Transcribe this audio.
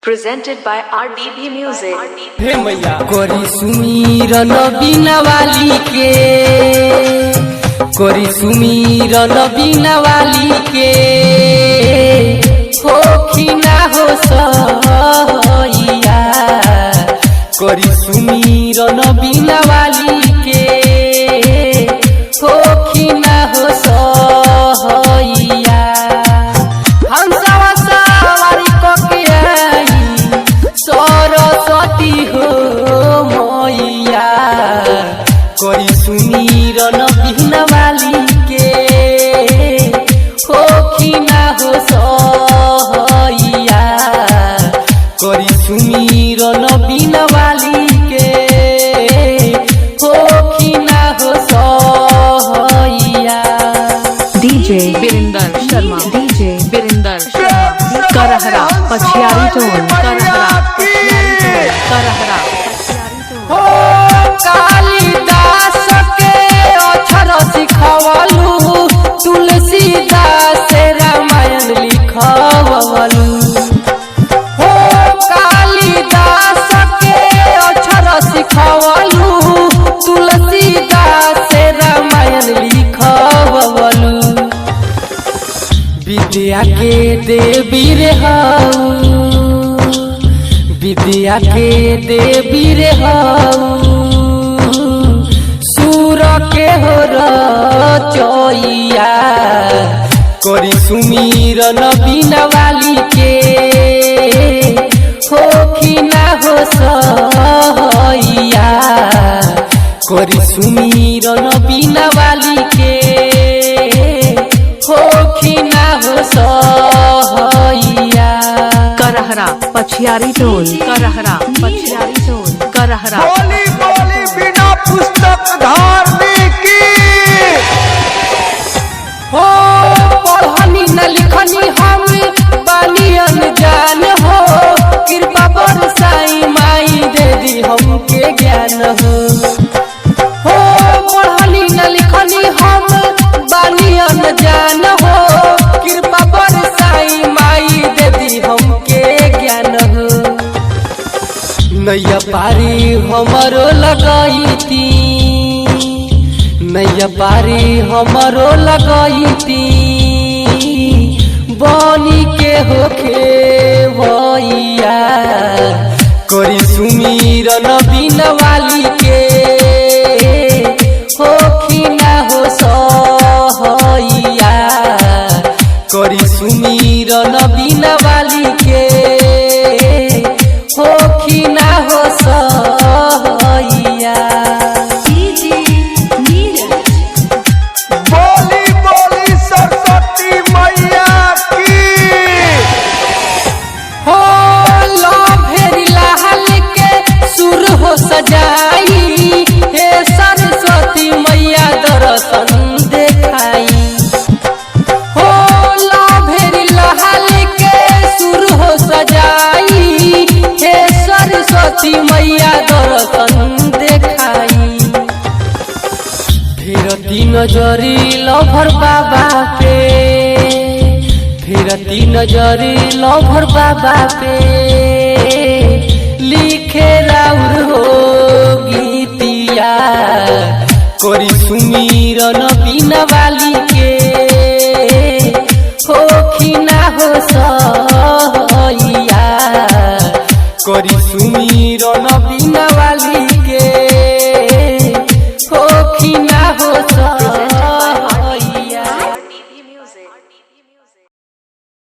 Presented by RDB Music. हे मैया करी सुमीरन बिना वाली के, करी सुमीरन बिना वाली के, होखी ना हो सैया। करी सुमीरन बिना वाली के, होखी ना हो सैया। हंसवा सवारी कके आई सरस्वती हो मैया, करी सुमीरन बिहन वाली के, होखी ना हो सैया। करी सुमीरन बिन वाली के, होखी ना हो सैया। DJ Birinder Sharma, DJ Birinder Sharma, Karahara Pachhiyari Tol, Karahara Pachhiyari Tol, Karahara Pachhiyari Tol. हो कालिदास के अक्षर सिखवलू, तुलसीदास रामायण लिखवलू। हो कालिदास के अक्षर सिखवलू, तुलसीदास रामायण लिखवलू। विद्या के देवी रे हऊ, विद्या के देवी रे हऊ, सुर के हो रचैया। करी सुमीरन बिना वाली के, होखी ना हो सैया। करी सुमीरन बिना वाली के, होखी ना हो सैया। Karhara पछियारी toll, Karhara पछियारी toll, Karhara. बोली बोली बिना पुस्तक धारने की। हो पढ़नी न लिखनी हम बानी अनजान हो, कृपा बरसाई माई दे दी हमके ज्ञान हो। हो पढ़नी न लिखनी हम बानी अनजान हो, कृपा बरसाई माई दे दी हमके ज्ञान हो। नैया पारी हमरो लगैती, नैया पारी हमरो लगैती, बनी के होखे भैया। करी सुमीरन बिन वाली के, होखी ना हो सैया। करी सुमीरन बिन वाली के, होखी ना हो सैया। बोली बोली सरस्वती मैया की। हो लो भेरी लाल के सुर हो सजाई, हे सरस्वती मैया दर्शन देखाई। हो लो भेरी लाल के सुर हो सजाई, हे सरस्वती मैया दर्शन देखाई। फिरती नजरी लभर बाबा पे, फिरती नजरी लभर बाबा पे, लिखे राउर हो गीतिया। करी सुमीरन बिना वाली के, होखी ना हो सैया। करी सुमीरन बिना